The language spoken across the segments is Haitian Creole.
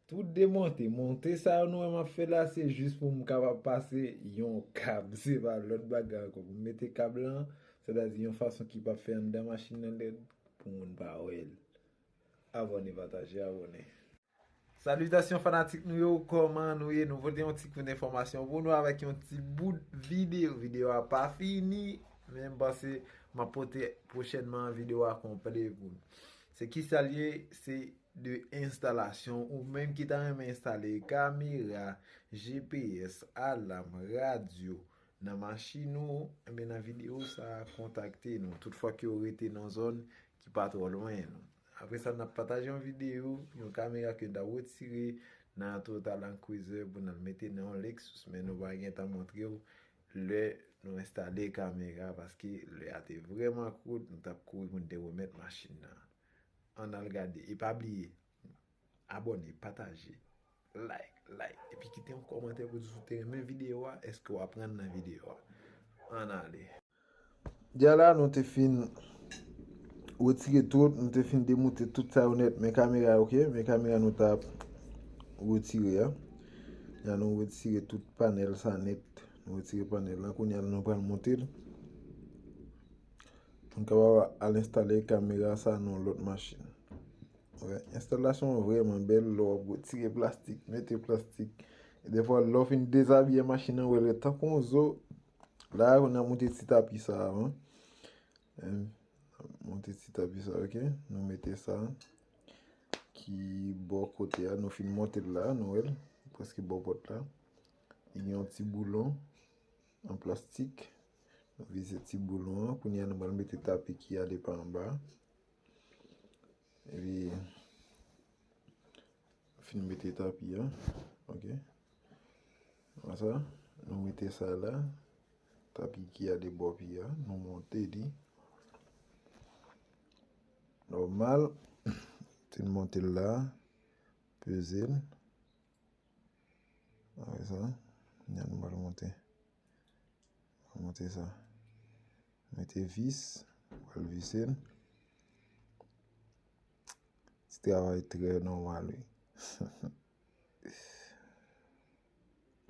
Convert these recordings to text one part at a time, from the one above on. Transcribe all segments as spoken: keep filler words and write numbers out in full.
Tout demonte. Monte sa yo nou wè m ap fè la, se jis pou m kapab pase yon kab. Se pa lòt bagay ankò. Pou m mete kab lan, sètadi yon fason ki p ap fè anndan machin nan lèd, pou moun pa wè l. Abòne, pataje, abòne. Salitasyon fanatik nou yo, kòman nou ye? Nou pote yon ti kout enfòmasyon pou nou avèk yon ti bout videyo. Videyo a pa fini, men m panse m ap pote pwochènman videyo a konplè pou nou. Se kisa l ye? Se de enstalasyon. Ou menm ki ta renmen enstale kamera, G P S, alam, radyo nan machin ou, enben nan videyo sa a, kontakte nou. Tout fwa ke w rete nan zòn ki pa twò lwen nou. Apre sa, n ap pataje yon videyo, yon kamera ke n ta retire nan Total Land Cruiser pou n al mete nan yon Lexus, men nou pa gen tan montre w lè nou enstale kamera, paske lè a te vrèman kout, nou t ap kouri pou n te remèt machin nan. Ann al gade. E pa bliye, abòne, pataje, like, like, epi kite yon kòmantè pou di si w te renmen videyo a, èske w aprann nan videyo a. Ann ale. Dja la, nou te fin retire tout, nou te fin demoute tout sa yo nèt. Men kamera, ok? Men kamera nou t ap retire a. Dja nou retire tout panèl sa nèt. Nou retire panèl la. Kounye a, nou pral monte l. Pou n kapab al enstale kamera sa nan lòt machin. Wè, enstalasyon an vrèman bèl lè w ap retire plastik, mete plastik. E defwa, lè w fin dezabiye machin nan, w wè l ret tankou yon zo. La, nou ap monte ti tapi sa a, wi. Em, monte ti tapi sa, ok? Nou mete sa. Ki bò kote a, nou fin monte l la, nou wè l, prèske bò pòt la. Li gen yon ti boulon an plastik. Nou vize ti boulon an. Kounye a, nou pral mete tapi ki ale pa anba. Epi, fin mete tapi a, ok. Konsa, nou mete sa la. Tapi ki ale bò pi a, nou monte li. Nòmal, fin monte l la, peze l. Apre sa, nou pral monte. Monte sa. Mete vis, pral vise l. Ti travay trè nòmal, wi.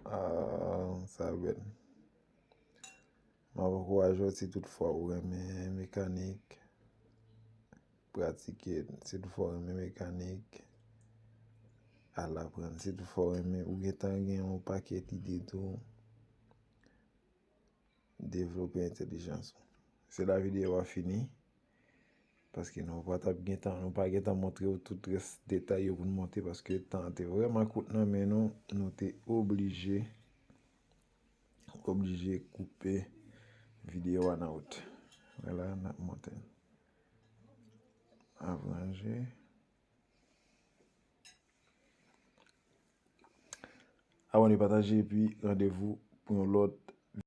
Ah, sa bèl. M ap ankouraje w, si toutfwa ou renmen mekanik, pratike l. Si toutfwa ou renmen mekanik, al aprann. Si toutfwa ou renmen, ou gentan gen yon pakèt ide tou, devlope entèlijans ou. Se la videyo a fini. Paske nou pa t ap gentan, nou pa gentan montre w tout rès detay yo pou n monte, paske tan an te vrèman kout nan men nou, nou te oblije, oblije koupe videyo a nan wout. Vwala, n ap monte. Ap ranje. Abòne, pataje, epi randevou pou yon lòt